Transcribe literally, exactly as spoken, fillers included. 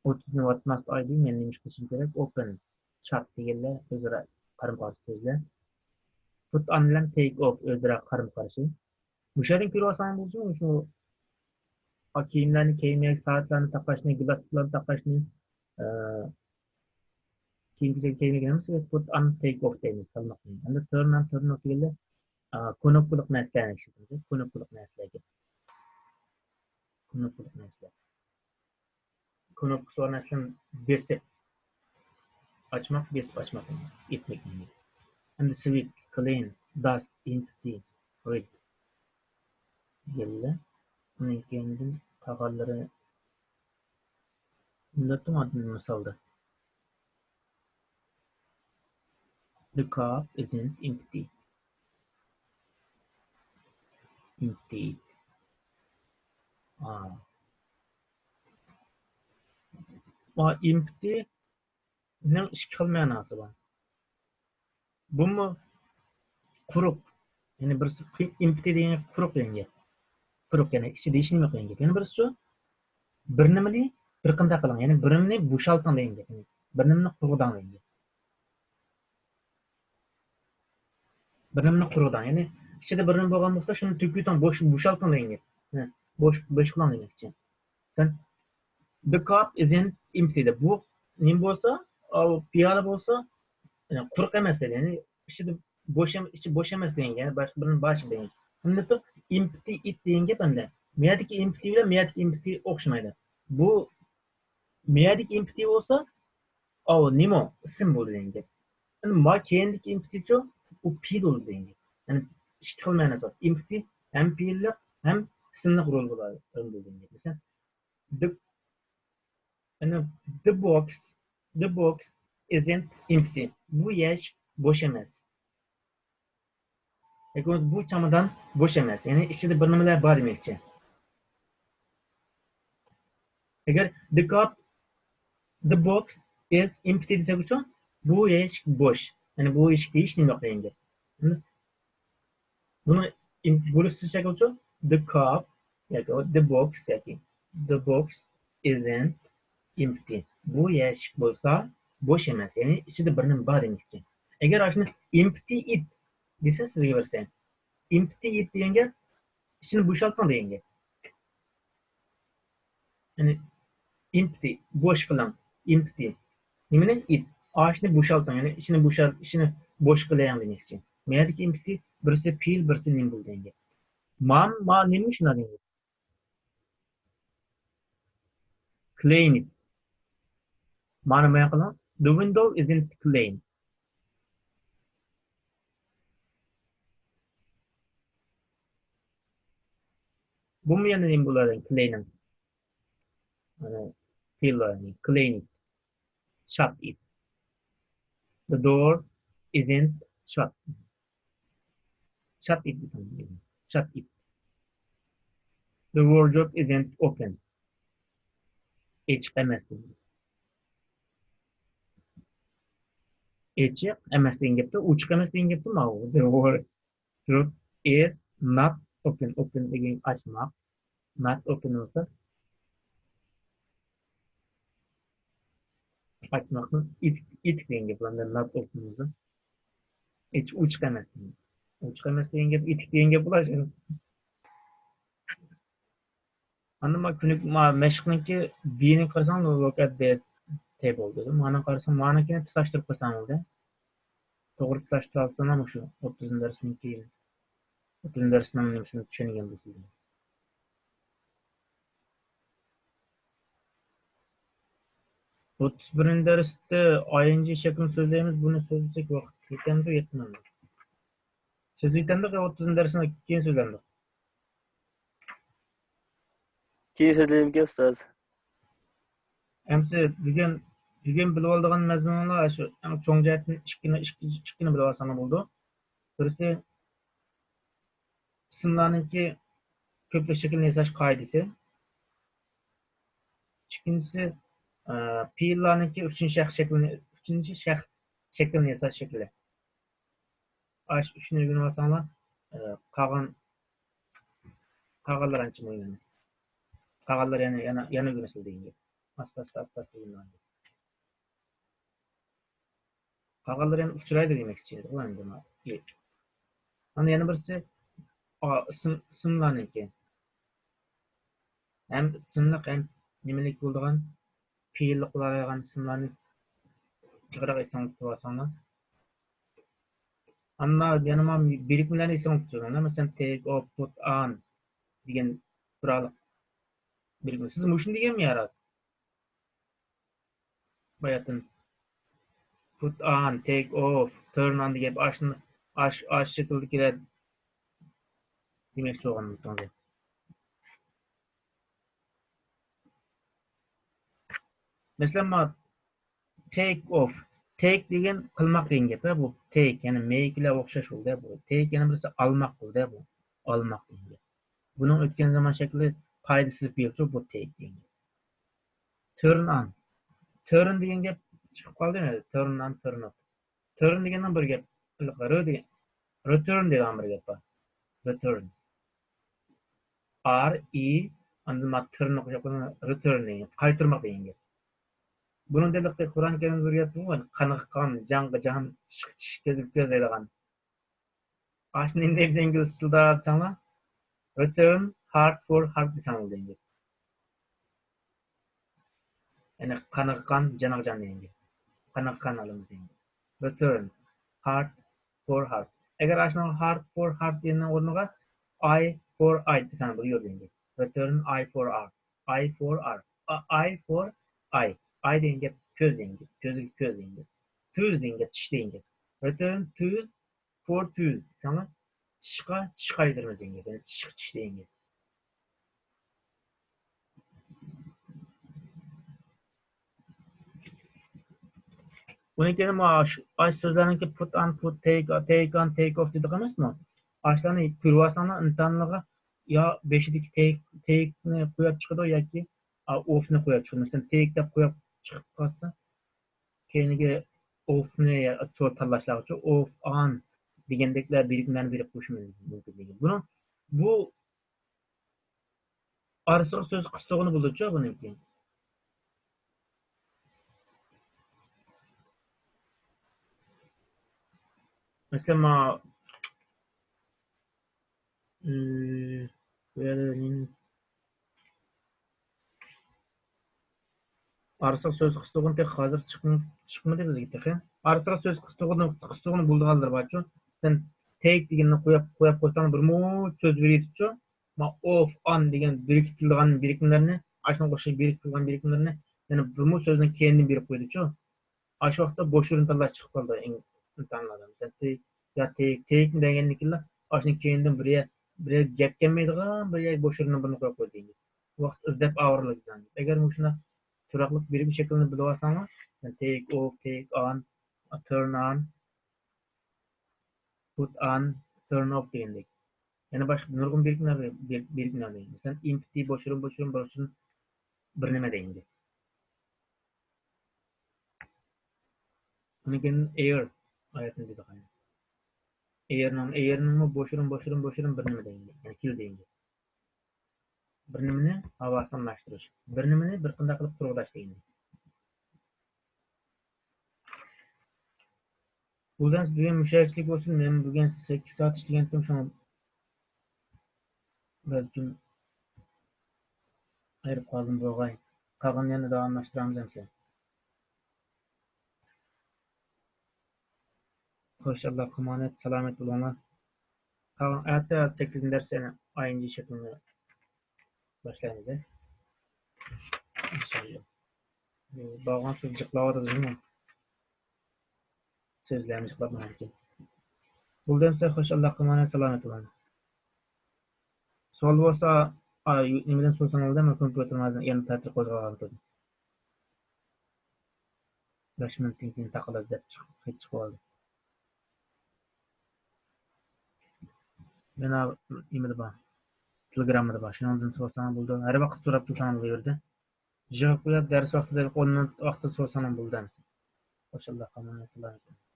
ئۇ تۈزۈم ۋاتماس ئايدى، مەن نېمە ئىش قىلىشىم كېرەك؟ Open، چات دېگەنلەر ئۆزئارا قارىما قارشى سۆزلەر. Put on بىلەن take off ئۆزئارا قارىما قارشى. مۇشۇ يەردىن كۆرۈۋالساڭ بولسۇن، شۇ كىيىملەرنى كىيمەك، سائەتلەرنى تاقاشنى، گىلاسلارنى تاقاشنى، ئە، كىيىم كېچەك كىيمەك ئەمەس، put on take off دەيمىز، سالماق دەيمىز. ئەمدى turn on، turn off دېگەندە، ئە، كۇنۇپكىلىق نەرسىلەرنى ئىشلىتىمىز. كۇنۇپكىلىق نەرسىلەرگە. كۇنۇپكىلىق نەرسىلەر. كۇنۇپكىسى بار نەرسىلەرنى بېسىپ ئاچماق، بېسىپ ئاچماق. ئېتمەك. ئەمدى sweep، clean، dust، empty، rid دېگەنلەر. ئۇنىڭ كەينىدىن قالغانلىرى مىللەتنىڭ ئادىمى مىسالدا. The cup isn't empty. Empty. ئا. ئا، empty نىڭ ئىككى خىل مەناسى بار. بۇمۇ قۇرۇق. يەنى بىرسى empty دېگەن گەپ قۇرۇق دېگەن گەپ. قۇرۇق، يەنى ئىچىدە ھېچنېمە يوق دېگەن گەپ. يەنە بىرسى شۇ، بىر نېمىنى بىر قانداق قىلىڭ، يەنى بىر نېمىنى بوشالتىڭ دېگەن گەپ. يەنى بىر نېمىنى قۇرغۇداڭ دېگەن گەپ. بىر نېمىنى قۇرغۇداڭ، يەنى ئىچىدە بىر نېمە بولغان بولسا، شۇنى تۆكۈۋېتىڭ، بوش، بوشالتىڭ دېگەن گەپ. ھە، بوش، بوش قىلىڭ دېمەكچى. سەن، the cup isn't empty دە. بۇ نېمە بولسا، ئاۋۇ پىيالە بولسا، يەنى قۇرۇق ئەمەس دەيدۇ. يەنى ئىچىدە بوش ئەم-، ئىچى بوش ئەمەس دېگەن گەپ، باشقا بىر نېمە بار ئىچىدە دېگەن گەپ. ئەمدى empty it دېگەن گەپ ئەمدى. مەيەردىكى empty بىلەن مەيەردىكى empty ئوخشىمايدۇ. بۇ مەيەردىكى empty بولسا، ئاۋۇ نېمە ئىسىم بولىدۇ دېگەن گەپ. ئەمدى ما كەينىدىكى empty چۇ، ئۇ پېئىل بولىدۇ دېگەن گەپ. يەنى ئىككى خىل مەنىسى بار. Empty ھەم پېئىللىق، ھەم ئىسىملىق رول بولىدۇ، رول بولىدۇ دېگەن گەپ. مەسىلەن، the، يەنى the box، the box isn't empty. بۇ يەشىك بوش ئەمەس. ياكى بولمىسا بۇ چامادان بوش ئەمەس، يەنى ئىچىدە بىر نېمىلەر بار دېمەكچى. ئەگەر the cup، the box is empty دېسەك ئۇچۇن، بۇ يەشىك بوش، يەنى بۇ يەشىكتە ھېچ نېمە يوق دېگەن گەپ. بۇنى بولۇشسىز شەكىل ئۇچۇن، the cup ياكى the box ياكى the box isn't empty. بۇ يەشىك بولسا بوش ئەمەس، يەنى ئىچىدە بىر نېمە بار دېمەكچى. ئەگەر ئاشۇنى empty it دېسە سىزگە بىرسى، empty it دېگەن گەپ ئىچىنى بوشالتىڭ دېگەن گەپ. يەنى empty، بوش قىلىڭ، empty. نېمىنى؟ It. ئاشۇنى بوشالتىڭ، يەنى ئىچىنى بوشال-، ئىچىنى بوش قىلىڭ دېمەكچى. مەيەردىكى empty بىرسى پېئىل، بىرسى نېمە بولىدۇ دېگەن گەپ. مام، ما نېمە شۇنداق دېگەن گەپ. Clean it. مانا مايان قىلىڭ. The window isn't clean. بۇمۇ يەنە نېمە بولىدۇ؟ Cleaning. مانا، clean it. Shut it. The door isn't shut. Shut it دېسەم، shut it. The wardrobe isn't open. ئېچىق ئەمەس. ئېچىق ئەمەس دېگەن گەپتە، ئوچۇق ئەمەس دېگەن گەپتە ماۋۇ. The wardrobe is not open. Open دېگەن ئاچماق. Not open بولسا، ئاچماقنى ئېتىك، ئېتىك دېگەن گەپ بولىدۇ. Not open بولسا، ئېچىق، ئوچۇق ئەمەس دېگەن. ئوچۇق ئەمەس دېگەن گەپ، ئېتىك دېگەن گەپ بولار شۇ. ئاندىن ما كۈنلۈك، ما مەشىقنىڭكى بىنى قارىساڭ، look at the table دېدىم. مانا قارىساڭ، مانىڭكىنى تۇتاشتۇرۇپ قويساڭ بولدى. توغرا تۇتاشتۇرالساڭلار مۇشۇ ئوتتۇزىنچى دەرستىن كېيىن، ئوتتۇزىنچى دەرسنىڭ نېمىسىنى چۈشەنگەن بولىسىز. ئوتتۇز بىرىنچى دەرستە ئاينجى شەكلىنى سۆزلەيمىز، بۇنى سۆزلىسەك ۋاقىت يېتەمدۇ، يەتمەمدۇ؟ سۆزلىۋېتەمدۇق يا ئوتتۇزىنچى دەرستىن كېيىن سۆزلەمدۇق؟ كېيىن سۆزلەيمىكىن، ئۇستاز؟ ئەمسە بۈگۈن، بۈگۈن بىلىۋالىدىغان مەزمۇنۇڭلار شۇ ئەڭ چوڭ جەھەتتىن ئىككىنى، ئىككى، ئىككىنى بىلىۋالساڭلار بولىدۇ. بىرسى، ئىسىملارنىڭكى كۆپلۈك شەكلىنى ياساش قائىدىسى. ئىككىنچىسى، ئە، پېئىللارنىڭكى ئۈچىنچى شەخس شەكلىنى، ئۈچىنچى شەخس شەكلىنى ياساش شەكلى. ئاشۇ ئۈچنى ئۆگىنىۋالساڭلار، ئە، قالغان، قالغانلار ئانچە مۇھىم ئەمەس. قالغانلار يەنە، يەنە، يەنە ئۆگىنىسىلەر دېگەن گەپ. ئاستا ئاستا ئاستا ئاستا يېنىلىدۇ. قالغانلىرى يەنە ئۇچرايدۇ دېمەكچى ئىدىغۇ ئەمدى. ئانا يەنە بىرسى، ئا، ئىسىم، ئىسىملارنىڭكى. ھەم ئىسىملىق، ھەم نېمىلىك بولىدىغان، پېئىللىق بولالايدىغان ئىسىملارنى جىقراق ئېسىڭلاردا تۇتۇۋالساڭلار. ئەمما يەنە مانا بىرىكمىلەرنى ئېسىڭلاردا تۇتۇۋېلىڭلار. مەسىلەن، تېك ئوف، پۇت ئان دېگەن بىر ئارىلىق بىرىكمە. سىز مۇشۇنى دېگەنمۇ يا راست؟ باياتىن پۇت ئان، تېك ئوف، تۇرن ئان دېگەن گەپ ئاشۇ، ئاش، ئاش شەكىلدىكىلەر دېمەكچى بولغان ئىدىڭىز. مەسىلەن، مانا تېك ئوف، تېك دېگەن قىلماق دېگەن گەپ بۇ. تېك، يەنى مېيكىلەر ئوخشاش بولدى بۇ. تېك يەنە بىرسى ئالماق بولدى بۇ. ئالماق دېگەن گەپ. بۇنىڭ ئۆتكەن زامان شەكلى پايدىسىز پېئىلچۇ، بۇ تېك دېگەن گەپ. تۇرن ئان. تۇرن دېگەن گەپ چىقىپ قالدى. تۇرن ئان، تۇرن ئوف. تۇرن دېگەننىڭ بىر گەپ، ر دېگەن، رىتۇرن دېگەن بىر گەپ بار. رىتۇرن. ئار، ئى، ئاندىن ما تۇرنى قوشۇپ، رىتۇرن دېگەن، قايتۇرماق دېگەن گەپ. بۇنىڭ دېلىقى قۇرئان كەرىمدە بىر گەپ بار، قانغا قان، جانغا جان، چىشقا چىش، كۆزگە كۆز دەيدىغان. ئاشۇنى نېمە دەيمىز ئىنگلىزچىدا دېسەڭلار، return heart for heart دېسەڭلار دەيمىز. يەنى قانغا قان، جانغا جان دېگەن گەپ. قانغا قان ئالىمىز دېگەن گەپ. Return heart for heart. ئەگەر ئاشۇنىڭ heart for heart دېگەننىڭ ئورنىغا eye for eye دېسەڭ بولىدۇ دېگەن گەپ. Return eye for eye. Eye for eye. A-، eye for eye. Eye دېگەن گەپ كۆز دېگەن گەپ. كۆزگە كۆز دېگەن گەپ. Tooth دېگەن گەپ چىش دېگەن گەپ. Return tooth for tooth دېسەڭلار، چىشقا چىش قايتۇرىمىز دېگەن گەپ، يەنى چىشقا چىش دېگەن گەپ. ئۇنىڭ كېيىن مانا شۇ، ئاشۇ سۆزلەرنىڭكى put on، put، take، take on، take off دېدۇق ئەمەسمۇ؟ ئاشۇلارنى كۆرۈۋالساڭلار ئىمتىھانلارغا يا بېشىدىكى take، take نى قويۇپ چىقىدۇ ياكى، ئا، off نى قويۇپ چىقىدۇ. مەسىلەن، take دەپ قويۇپ چىقىپ قالسا، كەينىگە off نى تاللاشلارغىچۇ، off، on دېگەندەكلەر بىرىكمىلەرنى بېرىپ قويۇشى مۇمكىن دېگەن. بۇنىڭ، بۇ ئارىسىغا سۆز قىستۇرغىنى بولىدۇچۇ بۇنىڭكى. مەسىلەن، ما، ئىم، بۇ يەردە نېمە؟ ئارىسىغا سۆز قىستۇرغىنى تېخى ھازىر چىقم-، چىقمىدى بىزگە تېخى. ئارىسىغا سۆز قىستۇرغىنى، قىستۇرغىنى بولىدىغانلىرى بارچۇ. سەن take دېگەننى قويۇپ، قويۇپ قويساڭ بىر مۇنچە سۆز بېرىدىچۇ. ما، off، on دېگەن بىرىكتۈرۈلگەن بىرىكمىلەرنى، ئاشۇنىڭغا ئوخشاش بىرىكتۈرۈلگەن بىرىكمىلەرنى يەنە بىرمۇ سۆزنىڭ كەينىدىن بېرىپ قويىدىچۇ. ئاشۇ ۋاقىتتا بوش ئورۇن تاللاش چىقىپ قالىدۇ ئىم-، ئىمتىھانلاردا. مەسىلەن، تېك، يا تېك، تېكنى دېگەندىن كېيىنلا ئاشۇنىڭ كەينىدىن بىر يەر، بىر يەر گەپ كەلمەيدىغان بىر يەر بوش ئورۇننى بۇرۇن قويۇپ قويدى. ۋاقىت ئىزدەپ ئاۋارىلىك. ئەگەر مۇشۇنداق تۇراقلىق بىرىكمە شەكلىنى بىلىۋالساڭلار، مەسىلەن، تېك ئوف، تېك ئان، تۇرن ئان، پۇت ئان، تۇرن ئوف دېگەندەك. يەنە باشقا نۇرغۇن بىرىكمىلەر، بىر-، بىرىكمىلەر دەيدۇ. مەسىلەن، ئېمپتى، بوش ئورۇن، بوش ئورۇن، بوش ئورۇن، بىر نېمە دەيدۇ. ئۇنىڭ كېيىن ئېير ئايەتنى دېدۇق. ئېيرنىڭ، ئېيرنىڭمۇ بوش ئورۇن، بوش ئورۇن، بوش ئورۇن، بىر نېمە دەيدۇ. يەنى كېل دەيدۇ. بىر نېمىنى ھاۋاسىغا ئالماشتۇرۇش. بىر نېمىنى بىر قانداق قىلىپ قۇرغۇداش دېگەن. بۇلدان بۈگۈن مۇشۇ يەرچىلىك بولسۇن. مەن بۈگۈن سەككىز سائەت ئىشلىگەنتىم، شۇڭا بەلكىم ئايرىپ قالدىم بولغاي. قالغىنىنى يەنە داۋاملاشتۇرامىز ئەمىسە. خوش، ئاللاغا ئامانەت، سالامەت بولۇڭلار. قالغان ئەتە سەككىزىنچى دەرس يەنە ئاينجى شەكلىنى باشلايمىز، ھە؟ ئىنشاللا. بارغانسېرى جىقلاۋاتىدۇ جۇمۇ. سۆزلەرنى جىقلاپ ماڭىدىكەن. بولدى ئەمىسە، خوش، ئاللاغا ئامانەت، سالامەت بولۇڭ. سوئال بولسا، ئا، نېمىدىن سورىساڭلار بولىدۇ، مەن كومپيۇتېرىمنى يەنە تەتۈر قوزغاۋالىمەن. بەش مىنۇتتىن كېيىن تاقىلىدۇ دەپ چىقىپ، چىقىۋالدى. مانا نېمىدە بار؟ تېلېگراممىدا بار. شۇنىڭدىن سورىساڭلار بولىدۇ. ھەر ۋاقىت سوراپ تۇرساڭلار بۇ يەردە. يىغىپ قويۇپ، دەرس ۋاقتىدا ئون مىنۇت ۋاقتىدا سورىساڭلار بولىدۇ ئەمىسە. خوش، ئاللاغا ئامانەت، سالامەت بولۇڭ.